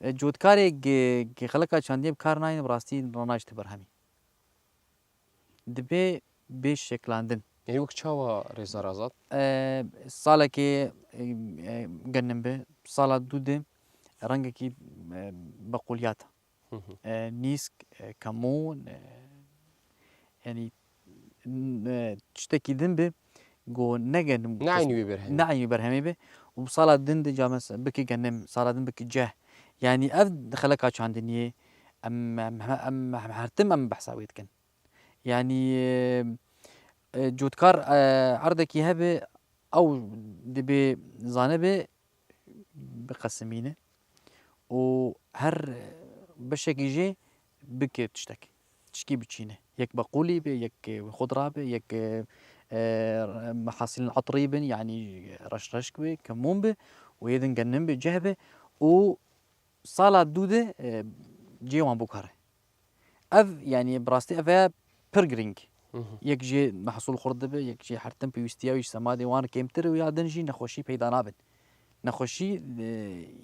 E, cotkarê ge, ge xeleka çandiyê bi kar nayên, bi rastî ranayişte berhemî. Dibe bê şeklandin. Ê, wek çawa rêzar Azad? E, salekê, e, e, genim bi, sala dû de rengekî, e, bequliyat. Hı hı. E, nîsk, e, kemûn, e, yanî, n-, e, tiştekî din bi, go ne genim Ne eynî wî berhemî. Ne eynî wî berhemî bi. Û sala din de ca mes-, bike genim, sala din bike ceh. Yanî ev xeleka çandiniyê em, em, em, em her tim em behsa wê dikin. Yanî, e, e, cotkar, e, erdekî hebe ew dibe zanibe biqesimîne û her beşekî jê bike tiştek. Tişkî biçîne. Yek beqûlî be, yek xudra be, yek, e, e, mehasîlin etrî bin, yanî reş reşk be, kemûn be û yê din genim be, ceh be û sala dû de, e, cê wan bikare. Ev, yanî bi rastî ev e pir girîng. Hı hı. Yek jê mehsûl xurt dibe, yek jê her tim pêwîstiya wî ji semadê wan kêmtir û ya din jî nexweşî peyda nabin. Nexweşî, e,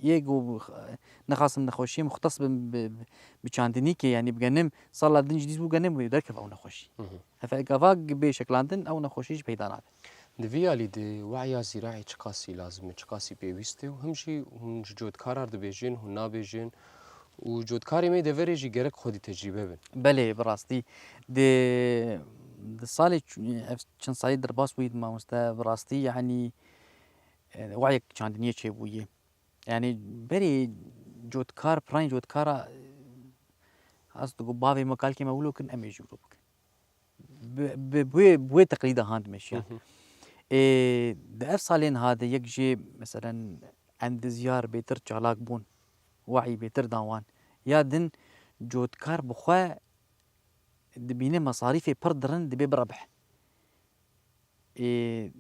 yê ku nexasim nexweşiyê muxtes bin bi, bi, bi çandinîkê, yanî bi genim, sala din jî dîs bû genim wê derkeve ew nexweşî. Hı hı. Hefe gava bê şeklandin ew nexweşî jî peyda nabe. Di vî alî de we'ya zîrayê çiqasî lazim e, çiqasî pêwîst e û him jî hûn ji cotkara re dibêjin, hûn nabêjin û cotkarê me deverê jî gerek xwedî tecrîbe bin. Belê, bi rastî. Di, di salê ç-, ev çend salî derbas bûyî mamoste, bi rastî, yanî, e, we'yek çandiniyê çêbûyî. Yanî berê cotkar, pirayên cotkara, e, ez digo bavê me kalkê me wilo kin, em ê jî wilo bikin. Bi, bi, bi wê, bi wê teqlîda han dimeşiyan. Hı hı. Ê, di ev salên ha de yek jê, meselen, endizyar bêtir çalak bûn, we'î bêtir dan wan. Ya din cotkar bi xwe dibîne mesarîfê pir dirin dibê birebih. Ê,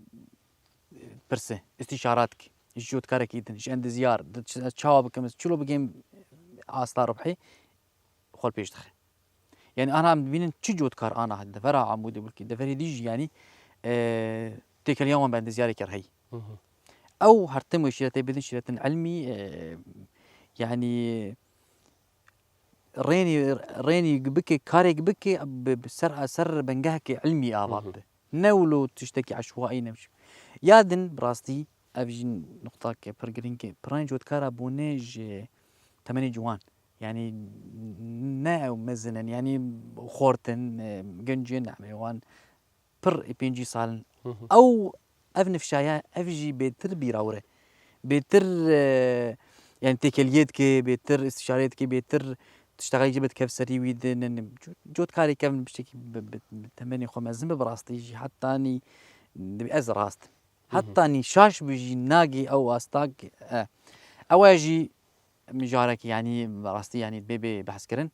pirse, îstîşarat ki, ji cotkarekî din, ji endizyar, di ç-, çawa bikim, ez çilo bigêm asta ribhê, xwe li pêş dixe. Yanî ana em dibînin çi cotkar ana devera Amûdê, belkî deverê dî jî, yanî, e, têkiliya wan bi endizyarekî re heyî. Hı hı. Ew her tim wê şîretê bidin, şîretin ilmî, e, yanî rênî, rênî bike, karêk bike, bi, bi ser, ser bingehekê ilmî ava Hı hı. bibe. Ne wilo tiştekî eşwaî ne. Ya din, bi rastî, ev jî nuqtake pir girîng e. Pirayên cotkara bûne ji temenê ciwan. Yanî ne ew mezin in, yanî xort in, e, genc in, emrê wan pir ê pêncî sal in. Hı hı. Ew, ev nifşaya, ev jî bêtir bîra wir e. Bêtir, e, yanî têkeliyê dike, bêtir îstîşareyê dike, bêtir tiştexelî jî bidikev serî wî din. Cotkarê kevin bi ştekî bi, bi, bi temenê xwe mezin be, bi rastî jî hetanî ez rast. Hı hı. Hetanî şaş bi jî nagê ew asta, e. Ew e jî mijarekî, yanî rastî, yanî bê bê behs kirin.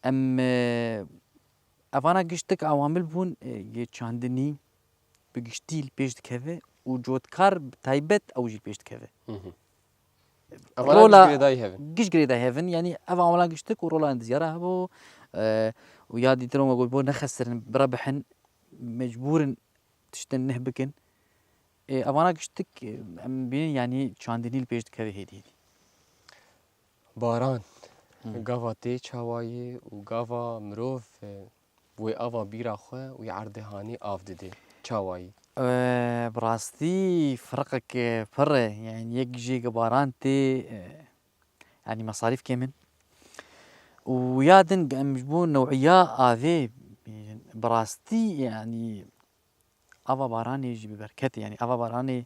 Em, e, evana giştik awamil bûn, e, yê çandinî bi giştî li pêş dikeve û cotkar bi taybet ew jî li pêş dikeve. Hı hı. Evana Rola giş girêdayî hev in. Giş girêdayî hev in, yanî ev awamila giştik û rola endizyara hebû, e, û ya dîtir û me got bo nexesirin, bira bihin, mecbûr in tiştin neh bikin. Ê, evana giştik, em bînin, yanî çandinî li pêş dikeve hêdî hêdî. Baran, Hı. gava tê çawayê û gava mirov, e, wê ava bîra xwe wî erdê hanî av didê. Çawayî? E, bi rastî firqek, e, pir e. Yanî yek jê ke baran tê, e, yanî mesarîf kêm in. Û ya din em ji bo new'iya avê, e, bi rastî, yanî ava baranê jî bi berket e, yanî ava baranê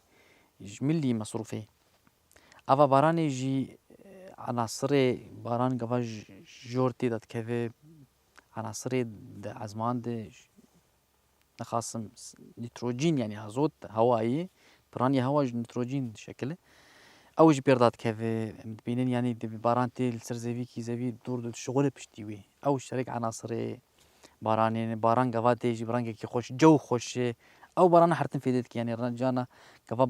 ji milî mesrûfê. Ava baranê jî, e, enasirê baran gava j-, jor tê de dikeve, enasirê di ezman de j-, nexasim s-, nîtrojîn, yanî azot, hewayê, piraniya hewa ji nîtrojîn şekil e. Ew ji bêr dadikeve, em dibînin, yanî di baran tê li ser zevîkî, zevî dûr dûr dişixule piştî wî. Ew ji serek enasirê baranê ne, baran gava tê jî bi rengekî xweş, cew xweş e. Ew barana her tim fêde dike, yanî re-, cana gava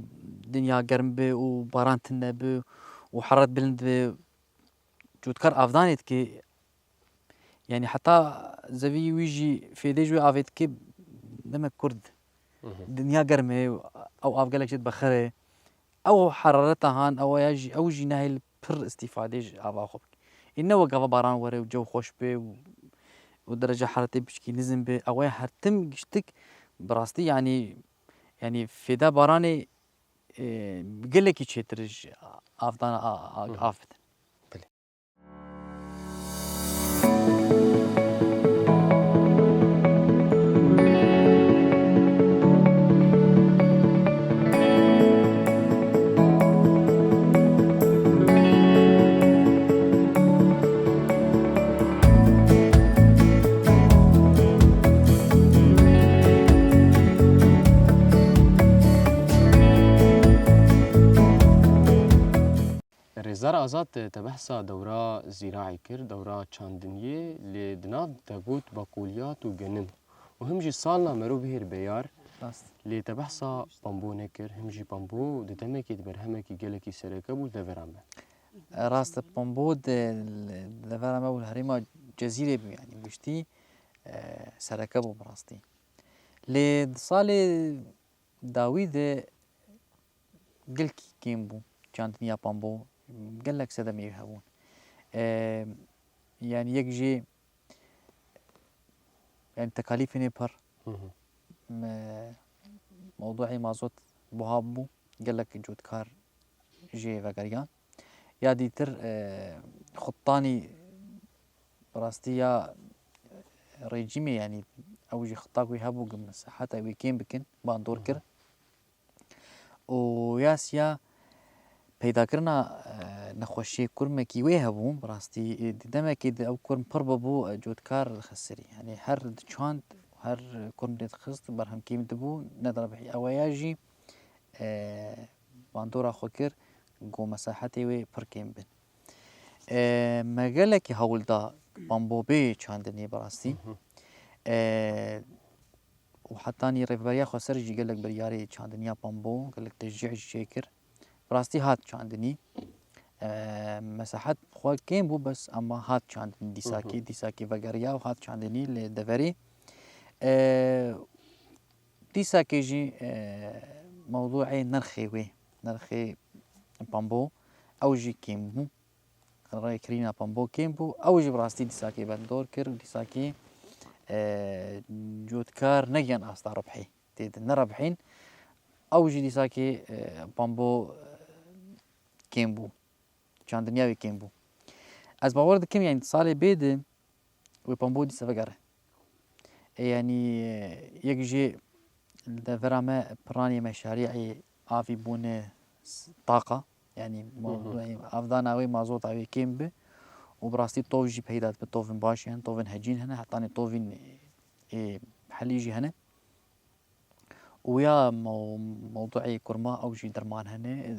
dinya germ be û baran tune be û heraret bilind be, cotkar avdanê dike. Yanî heta zevî wî jî fêdê ji wê avê dike, demek kurd. Mhm. Dinya germ e, ew av gelek jê dibexire. Ew herareta han, ew ya jî, ew jî nehêl pir îstîfadê ji ava xwe bike. Ê ne wek ava baran were û cew xweş be û, û derece heraretê piçkî nizm be. Ew ya her tim giştik bi rastî, yanî, yanî fêda baranê, e, gelekî çêtir ji avdana a, a, Hı hı. av bidin. Belê. Rêzdar Azad, te behsa dewra zîraî kir, dewra çandiniyê, lê di nav te got beqûliyat û genim. Û him jî salna mero bihêr beyar, Rast. lê te behsa pambo nekir, him jî pambo di demekê, di berhemekî gelekî sereke bû li devera me. Rast e, pambo di, di devera me û li herêma Cezîrê bû, yanî giştî, e, sereke bû bi rastî. Lê di salê dawî de gelkî kêm bû, çandiniya pambo, gelek sedemê hebûn. E, yanî yek jê, yanî tekalîfên ê pir, Hı hı. me-, mewduê mazot buha bû, gelek cotkar jê vegeriyan. Ya dîtir, e, xuttanî bi rastî ya rejîmê, yanî ew jî xita ku hebû, ku meseheta wê kêm bikin, bandor Hı hı. kir. Û ya siya peydakirina, e, nexweşiyê kurmekî wê hebû, bi rastî, e, di demekê de ew kurm pir bibû, e, cotkar dixist serî. Yanî her diçand, her kurm dê dixist, berhem kêm dibû, nedirebihî. Ew ya jî, e, bandora xwe kir, ku mesehetê wê pir kêm bin. E, me gelekî hewl da bambo bê çandinê bi rastî. Hı hı. E, û hetanî rêveberiya xweser jî gelek biryarê çandiniya pambo, gelek teşcîh jî çêkir. Bi rastî hat çandinî. E, mesehet xwe kêm bû, bes ema hat çandinî dîsakê, Hı hı. dîsakê vegeriya û hat çandinî li deverê. E, dîsakê jî, e, mewduê nirxê wê, nirxê pambo, ew jî kêm bû. Rêkirîna pambo kêm bû. Ew jî bi rastî dîsakê bendor kir û dîsakê, e, cotkar negiyan asta ribhê. Tê de nerebhîn. Ew jî dîsakê, e, pambo, e, kêm bû. Çandiniya wê kêm bû. Ez bawer dikim, yanî salê bê de wê pambo dîsa vegere. E, yanî, e, yek jê li devera me piranê meşarî'ê avî bûne s-, taqa. Yanî, Hı hı. mewduê avdana wê mazota wê kêm bi û bi rastî tov jî peyda dibe, tovin baş hene, tovin hecîn hene, hetanî tovin, e, helî jî hene. Û ya mew-, mewduê kurma ew jî derman hene.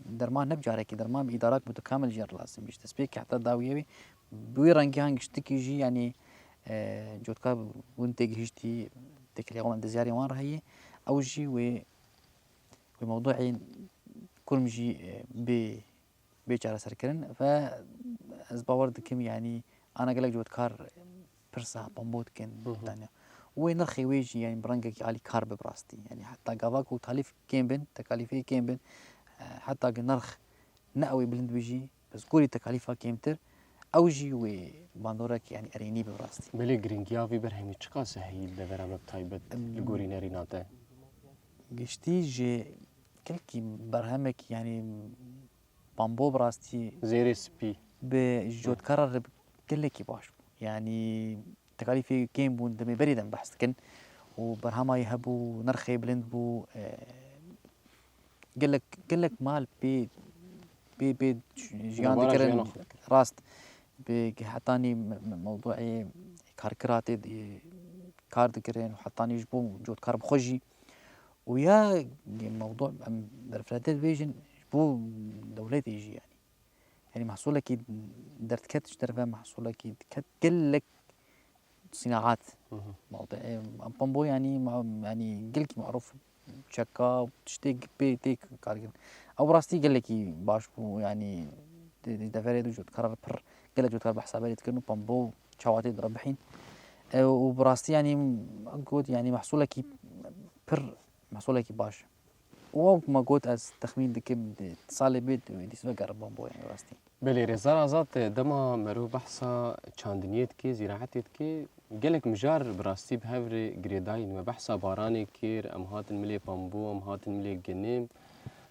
Derman ne bi carekî, derman bi îdarak mutekamil jî lazim e. Ji destpêkê heta dawiyê wê, bi wî rengî hangî tiştekî jî, yanî, e, cotkar win têgihiştî, têkiliya wan, endezyarê wan re heye. Ew jî wê, wê mewduê kurm jî, e, bê bê çareserkirin ve ez bawer dikim, yanî ana gelek cotkar pirsa pambo dikin Hı hı. tanya. Wê nirxê wê jî, yanî bi rengekî alîkar be bi rastî. Yanî heta gava ku talîf kêm bin, tekalîfê kêm bin, e, heta ki nirx ne ew ê bilind be jî, bes gorî tekalîfa kêmtir, ew jî wê bandorek, yanî erênî be bi rastî. Belê, giringiya vî berhemî çiqas e heyî li devera me bi taybet Em, li gorî nerîna te? Giştî ji gelkî berhemek, yanî Bambo bi rastî Zêrê spî. bi Hı. jotkara re gelekî baş bû. Yanî tekalîfê kêm bûn, demê berî de em behs dikin. Û berhema wî hebû, nirxê bilind bû, e, gelek, gelek mal pê, pê, pê jiyan Dubara dikirin. jiyana xwe dikirin. Rast. Bi hetanî me-, me-, mewduê karkira tê di-, kar dikirin û hetanî ji bo jotkar bi xwe jî. Û ya mewdu em berfirehtir dibêjin, bo dewletê jî yanî. Yanî mehsulekî derdiket ji derve, mehsulekî diket gelek sînaat. Hı hı. Mewde-, e, pambo yanî ma-, yanî gelkî maruf çeka û tiştê pê tê karkirin. Ew rastî gelekî baş bû, yanî di, di deverê de cotkar pir, gelek cotkar behsa berê dikirin û pambo çawa tê direbihîn. E, û bi rastî yanî got yanî mehsulekî pir, mehsulekî baş. Û wek me got ez texmîn dikim di salê bê wê dîs vegerin pambo yanî rastî. Belê, Rêzdar Azad, dema mero behsa çandiniyê dike, zîraetê dike, gelek mijar bi rastî bi hev re girêdayîn. Me behsa baranê kir, em hatin milê pambo, em hatin milê ginim,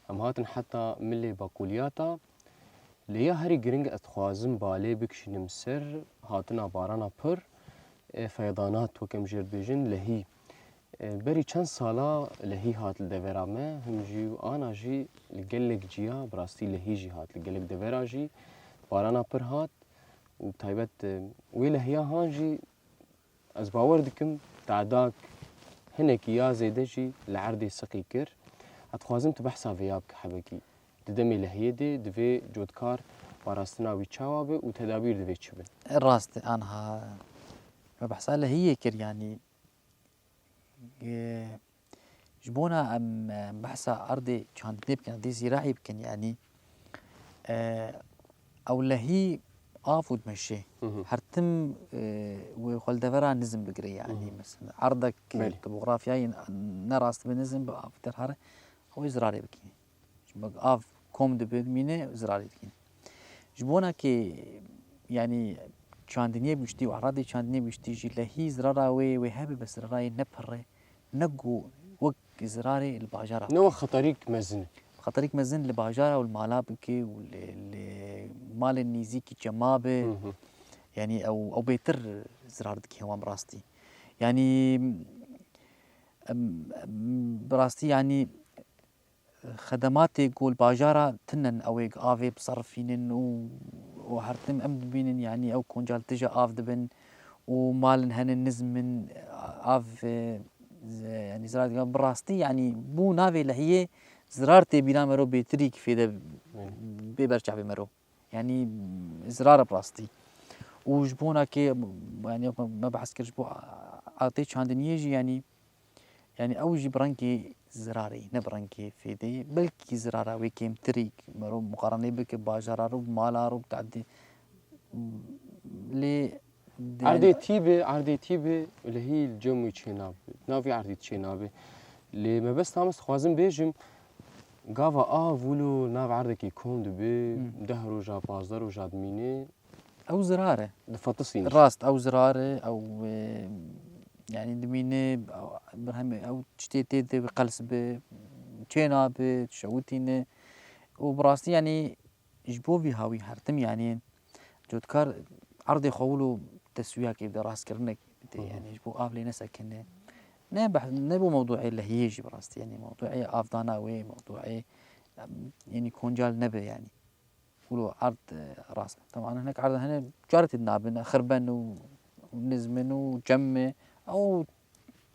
em hatin heta milê bakuliyata. Lê ya herî giring ez dixwazim balê bikişînim ser hatina barana pir, e, feyedanat, wek em jê re dibêjin, lehî. E, berî çend sala lehî hat li devera me, him jî û ana jî li gelek ciya, bi rastî lehî jî hat li gelek devera jî, barana pir hat û bi taybet, e, wê lehiya han jî ez bawer dikim tedak hinekî ya zêde jî li erdê siqî kir. Ez dixwazim tu behsa vê ya bike hebekî. Di demê lehiyê de divê cotkar parastina wî çawa be û tedabîr divê çi bin? Rast e, anha me behsa lehiyê kir, yanî, e, ji bona em, em behsa erdê çandinê bikin, erdê zîraî bikin, yanî, e, ew lehî av û dimeşê. Hı hı. Her tim, e, wê xwe li devera nizm bigire, yanî, Hı hı. mesela erdek, Belê. topografyayê ne rast be, nizm be, av derhere, ew ê zirarê bikî. Ji bo av kom dibe, dimîne, zirarê dikîne. Ji bona ke, yanî, çandiniyê bi giştî û eradê çandiniyê bi giştî jî lehî zirara wê, wê hebe, bes zirara yê ne pir e, ne ku wek zirarê li bajara. Ne wek xeterîk mezin e. Xeterîk mezin li bajara û li mala bike û li, li malên nêzîkî çema be. Hı hı. Yanî ew, ew bêtir zirar dike wan bi rastî. Yanî, em, em, bi rastî, yanî, xedematê ku li bajara tune ne, ew ê avê biserifînin û, û her tim em dibînin, yanî ew koncal tije av dibin û malin hene nizm in, av, e, z-, yanî zirar dikin. Bi rastî, yanî bû navê lehiyê zirar tê bîra mero bêtirî ki fêde Belê. bê ber çavê mero. Yanî zirar e bi rastî. Û ji bona ke, yanî me, me behs kir ji bo erdê çandiniyê jî, yanî Yanî ew jî bi rengê zirarê, ne bi rengê fêdeyê. Belkî zirara wê kêmtirî, mero muqarenê bike bajara ro, mala ro, tadî lê de- Erdê tî be, erdê tî be, lehî li cem wî çênabe. Navî erdî çênabe. Lê mebesta min, dixwazim bêjim, gava av wilo nav erdekî kom dibe, Hmm. deh roja, pazdeh roja dimîne. Ew zirar e. Difatisîn. Rast, ew zirar e, ew, e, yanî dimîne, ew, berhemê, ew tiştê tê de qels bi, çêna bi, şewitîne. Û bi rastî, yanî ji bo vî hawî her tim, yanî cotkar erdê xwe wilo teswiyakê bide, rastkirinek bide, Hı hı. yanî ji bo av lê nesekine. Ne beh-, ne bo mewduê lehiyê jî bi rastî, yanî mewduê avdana wê, mewduê, em, yanî koncal nebe yanî. Wilo erd, e, rast. Teman hinek erd hene, carê tê nabin, xirben û, û nizmin û cem e. Ew,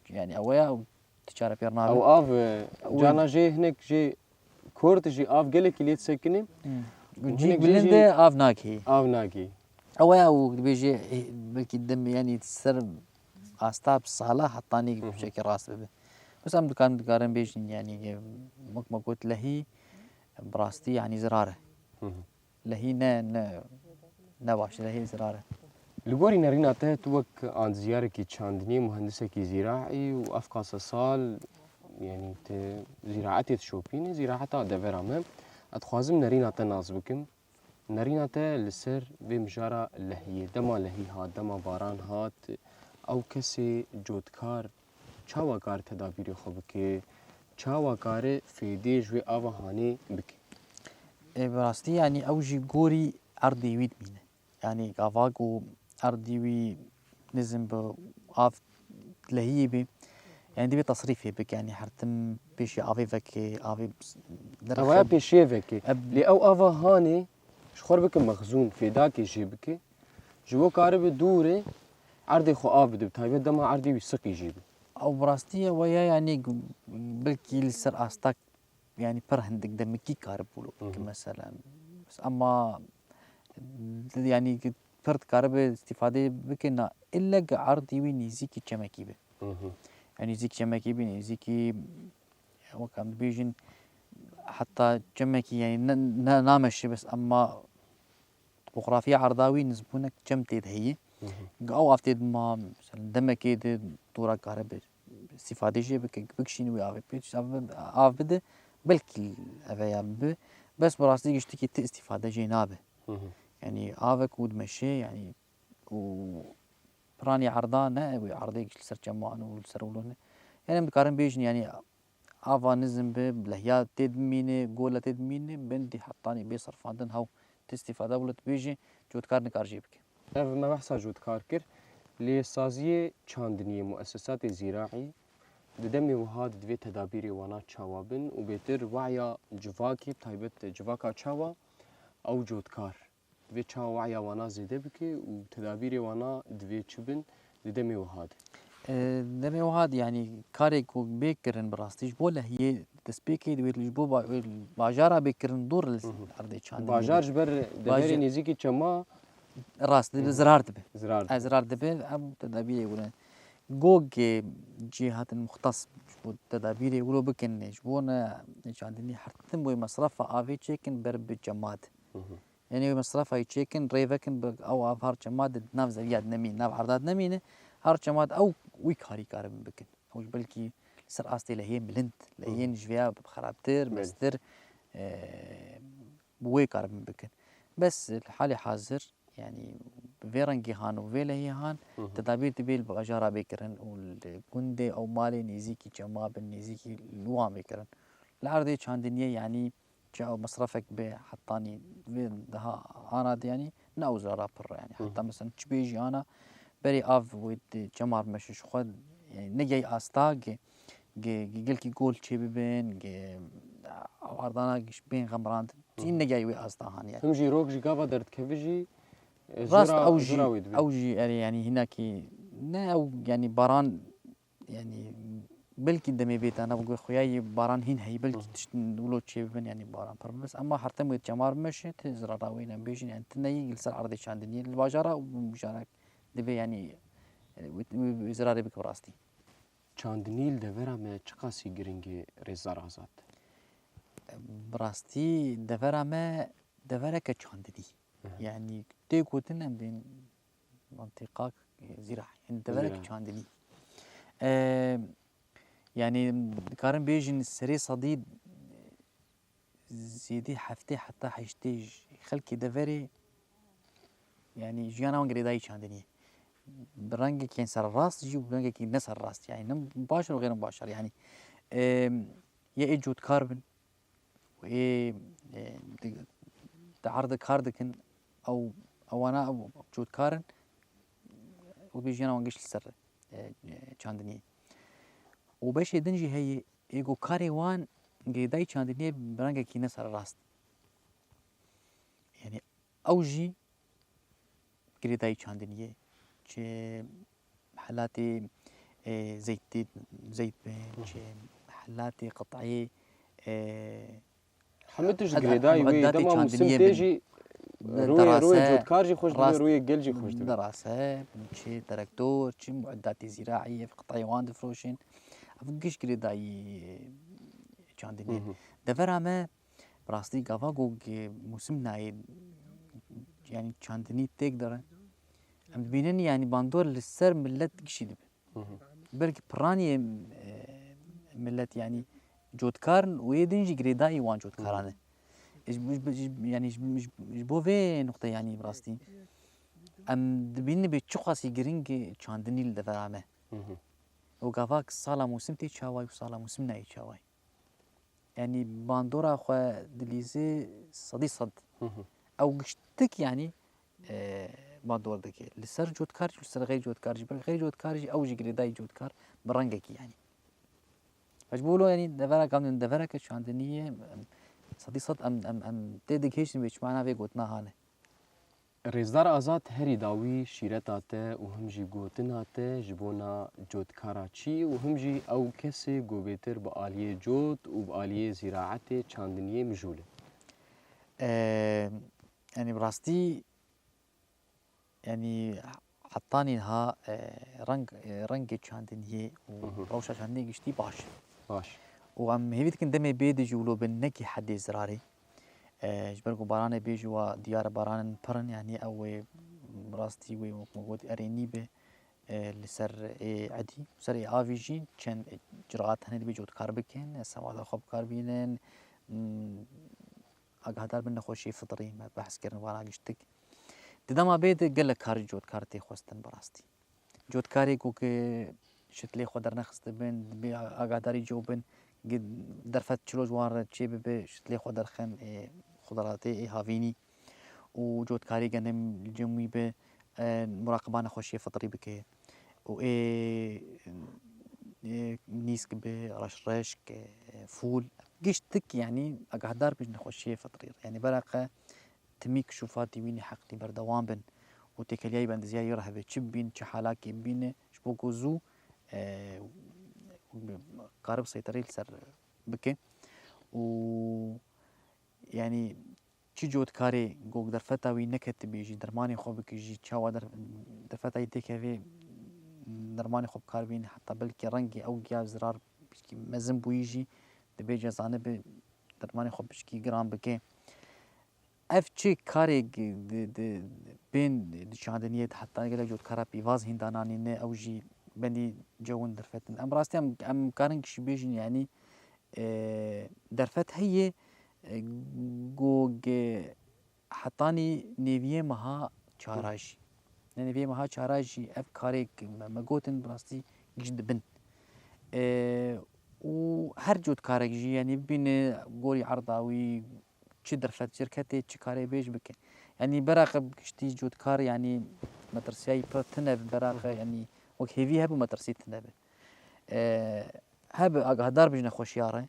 yani ew ya, ew ti çare pêr nabe. Ew av, e, Ew cana jê hinek jê kort jî av gelekî lê disekine. Hmm. Û Cî hinek jê bilind jî e, av nakî. Av nakî. Ew ya, û dibêje, e, belkî dem, yani ser asta bi sala hetanî Hı hı. şekî rast bibe. Mesela em dikarin, dikarin bêjin, yani, e, wek me got lehî, bi rastî, yani zirar e. Hı hı. Lehî ne, ne, ne baş, lehî zirar e. Li gorî nerîna te, tu wek anziyarekî çandiniyê, muhendisekî zîraî û ev qasa sal, yanî te zîraetê dişopînî, zîraeta devera me. Ez dixwazim nerîna te nas bikim. Nerîna te li ser vê mijara lehiyê, dema lehî hat, dema baran hat, ew kesê cotkar çawa kare tedabîrê xwe bike, çawa kare fêdê ji wê ava hanê bike? Ê, bi rastî, yanî ew jî gorî erdê wî dimîne. Yanî gava ku erdî wî nizm bi av lehiyê bê, yanî divê tesrîfê bike, yanî her tim pêşî avê veke, avê derxe- Avaya pêşiyê veke. Eb- Lê ew ava hanê ji xwe bike mexzûn, fêdakê jê bike. Ji bo karibe dûrê erdê xwe av bide, bi taybet dema erdê wî siqî jê be. Ew bi rastî ye, we ye, yanî belkî li ser asta yanî pir hindik demikî karib wilo bike, Hı hı. Mesela. Ama, yanî, pir dikaribe îstîfadê bike, na, ille ki erdî wî nêzîkî çemekî be. Hı hı. Yanî nêzîkî çemekî be, nêzîkî, wek em dibêjin, heta çemekî, yanî ne, ne, nameşe bes, ama topografiya erda wî nizbûnek çem tê de heye. Hı hı. Ew av tê de ma, mesela, demekê de dora karibe îstîfadê jê bike, bikişîne wê avê pê, av, av bide, belkî ev ya bibe. Bes bi rastî giştikî ti îstîfade jê nabe. Hı hı. Yanî avek û dimeşe, yanî û piranî erda ne, ew erdê giş li ser çeman û li ser wilo ne. Yanî em dikarin bêjin, yanî ava nizm be, lehya tê dimîne, gola tê dimîne, bendî hetanî bê serfandin hew ti îstîfade wilo dibêje, cotkar nikar jê bike. Ev me behsa cotkar kir. Lê saziyê çandiniyê muessesatê zîraî di demê wiha de divê tedabîrê wana çawa bin û bêtir waya civakê, taybet civaka çawa ew cotkar divê çawa waya wana zêde bike û tedabîrê wana divê çi bin di demê wiha de? E, demê wiha de, yanî karê ku bê kirin bi rastî ji bo lehiyê destpêkê divê ji bo ba-, bajara bê kirin dûr li Hı hı. erdê çandiniyê Bajar be. ji ber Bajar deverê nêzîkî çema Rast dibe, Hı hı. zirar dibe. zirar E, dibe. zirar dibe, em tedabîrê wilo. Gogê cîhatên muxtas ji bo tedabîrê wilo bikin, ji bo ne çandinî her tim wê mesrefa avê çêkin ber bi cema de. Hı hı. Yanî wê mesrefayê çêkin, rê vekin, bi ew av har çema de nav zeviyat nemîne, nav erdat nemîne, har çema de ew wî karî karibin bikin. Ew ji belkî li ser astê lehiyên bilind, lehiyên Hı hı. ji vêya xerabtir, Belê. mestir, e, bi wê karibin bikin. Bes li halê hazir, yanî bi vê rengî han û vê lehiyê han, Hı hı. tedabîr divê li bajara bê kirin û li gundê ew malê nêzîkî çema bin, nêzîkî li wan bê kirin. Li erdê çandiniyê, yanî çi ew mesrefek bê, hetanî vê daha ana de, yanî ne ew zirara pir e, yanî Hı hı. heta mesela çi bêjî ana, berê av wê di çemar meşe ji xwe, yanî negey asta ge, ge, ge gelkî gol çê bibin, ge awardana giş bên xemrandin. Hı Tî hı. negey wê asta han, yanî. Him jî rok ji gava derdikeve jî, e, Rast zora, ew jî, zora wê dibe. ew jî erê, yanî hinakî ne ew, yanî baran, yanî belkî demê bêta ne, bi xweyayî baran hîn heyî, belkî Hı hı. tişt wilo çê bibin, yanî baran pir bibis. Ama her tim wê çemar meşe, ti zirara wê ne bêjin, yanî ti neyî li ser erdê çandiniyê, li bajara û mijara divê, yanî, yanî wê, wê, wê zirarê bike bi rastî. Çandinî li devera me çiqasî giring e, Rêzdar Azad? Bi rastî devera me devereke çandinî. Hı hı. Yanî tê gotin em bên mantîqa zîra. Yanî devereke Zîra. çandinî. E, yanî dikarin bêjin serê sedî zêdî heftê heta heştê ji xelkê deverê, yanî jiyana wan girêdayî çandiniyê. Bi rengekî serrast jî û bi rengekî ne serrast, yanî ne başar û xêr başar. Yanî, em, yê ê cotkar bin, û ê, e, di, di erdê kar dikin, ew, ewana ew cotkar in, û bi jiyana wan giş li ser, e, e, çandiniyê. Û beşê din jî heye, ê ku karê wan girêdayî çandiniyê bi rengekî ne serrast. Yanî ew jî girêdayî çandiniyê, çi helatê, e, zeytê, zeyt be, Hı hı. çi helatê qitayê, e, Hemî tişt ed-, girêdayî wê, mueddatê dema musim çandiniyê tê bin. jî Di rûyê, rûyê derase, cotkar jî xweş dibe, rast, rûyê gel jî xweş dibe. derase, çi traktor, çi mueddatê zîraî, ev qitayê wan difiroşin. Ev giş girêdayî çandinê. Hı hı. Devera me, bi rastî gava ku, e, musim nayê, yanî çandinî têk dere. Em dibînin, yanî bandor li ser milet gişî dibe. Hı hı. Belkî piranî, e, milet, yanî cotkar in û yê din jî girêdayî wan cotkaran Hı hı. e. E, ji, ji, ji, yanî ji, ji, ji bo vê nuqteyê, yanî bi rastî em dibînin bê çiqasî giring e çandinî li devera me. Hı hı. Û gava sala mûsim tê çaway û sala mûsim nayê çaway. Yanî bandora xwe dilîzê sedî sed. Hı hı. Ew giştik, yanî, e, bandor dike. Li ser cotkar jî, li ser xeyr cotkar jî, ber xeyr cotkar jî, ew jî girêdayî cotkar bi rengekî, yanî. Ji bo wilo, yanî, devera kam, devereke çandinî ye, em, sedî sed em, em, em tê digihêjin vê çi mana vê gotina hane. Rêzdar Azad, herî dawî şîreta te û him jî gotina te ji bona cotkara çi û him jî ew kesê ku bêtir bi aliyê cot û bi aliyê zîraetê çandiniyê mijûl e? E, Yanî bi rastî, yanî hetanî niha, e, reng, e, rengê çandiniyê û Mhm. rewşa çandiniyê giştî baş e. Baş. Û em hêvî dikin demê bê dijî û lo bin nekî hedê zirarê. E, ji ber ku baranê bê jî wa diyar e, baranên pir in, yanî ew ê bi rastî wê wek me got erênî be, e, li ser ê edî, ser ê avî jî çend ciraat hene dibê cotkar bikin, e, sewada xwe bikar bînin, m, agahdar bin nexweşiyê fitrî, me behs kirin vana giştik. Di dema bê de gelek kar ji cotkar tê xwestin bi rastî. Cotkarê ku ki şitlê xwe dernexistibin, dibê agahdarî cewbin, gi-, derfet çilo ji wan re çê bibe, şitlê xwe derxin, ê, xudaratê, ê havînî û cotkarî genim li cem wî be, e, muraqeba nexweşiyê fitrî bike û ê, ê, nîsk be, reşreşk, e, fûl, giştik, yanî agahdar be ji nexweşiyê fitrî re. Yanî beraqa timî kişûfatî wî nî heqlî berdewam bin û têkeliyayî bendiziyayî re hebe çi bibîn, çi halakê bibîne, ji bo ku zû, e, karibe seyterî li ser bike û, yanî, çi cotkarê ku derfeta wî neketibî jî dermanê xwe bike jî, çawa der-, derfeta wî têkevê dermanê xwe bikar bîne, heta belkî rengê ew giya zirar pişkî mezin bûyî jî dibê cezane bi dermanê xwe pişkî giran bike. Ev çi karê gi-, di, di, bên di çandiniyê de heta gelek cotkara pîvaz hîn dananîne, ew jî bendî cewin derfetin. Em rastî em, em karin kişî bêjin, yanî, e, derfet heye, e, ku gi-, hetanî nêviyê meha çara jî. Ne nêviyê meha çara jî ev karê ku me, me gotin bi rastî giş dibin. E, û her cotkarek jî, yanî bibîne gorî erda wî, çi derfet şirketê çi karê bêj bike. Yanî beraqa giştî cotkar, yanî metirsiyayî pir tune be, beraqa, yanî wek hêvî hebû metirsî tune be. E, hebe agahdar be ji nexweşiya re.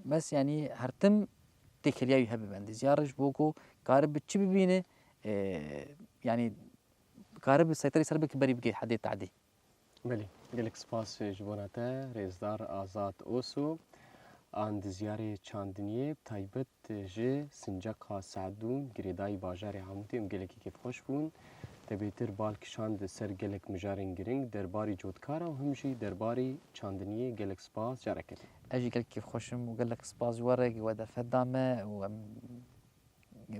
Bes, yanî her tim têkeliya wî hebe bendîziya re ji bo ku karibe çi bibîne, e, yanî karibe seyterî ser bike berî bike hedê tadî. Belê, gelek spas ji bona te, rêzdar Azad Oso, andizyarê çandiniyê, bi taybet ji Sincaqa Seedûn, girêdayî bajarê Amûdê, em gelekî kêfxweş bûn. Te bêtir bal kişand ser gelek mijarên giring derbarî cotkara û him jî derbarî çandiniyê. Gelek spas, careke din. Ez jî gelek kêfxweş im û gelek spas ji we re, we derfet da me û em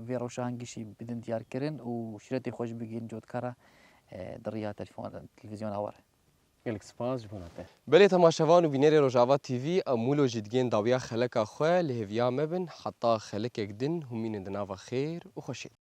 vê rewşa hingî jî bidin diyarkirin û şîretê xwe jî bigihînin cotkara, e, di riya telefon-, televîzyona we re. Gelek spas ji bona te. Belê temaşevan û bînerê Rojava T V, em wilo jî digên dawiya xeleka xwe, li hêviya me bin, heta xelekek din hûn mînin di nava xêr û xweşiyê de.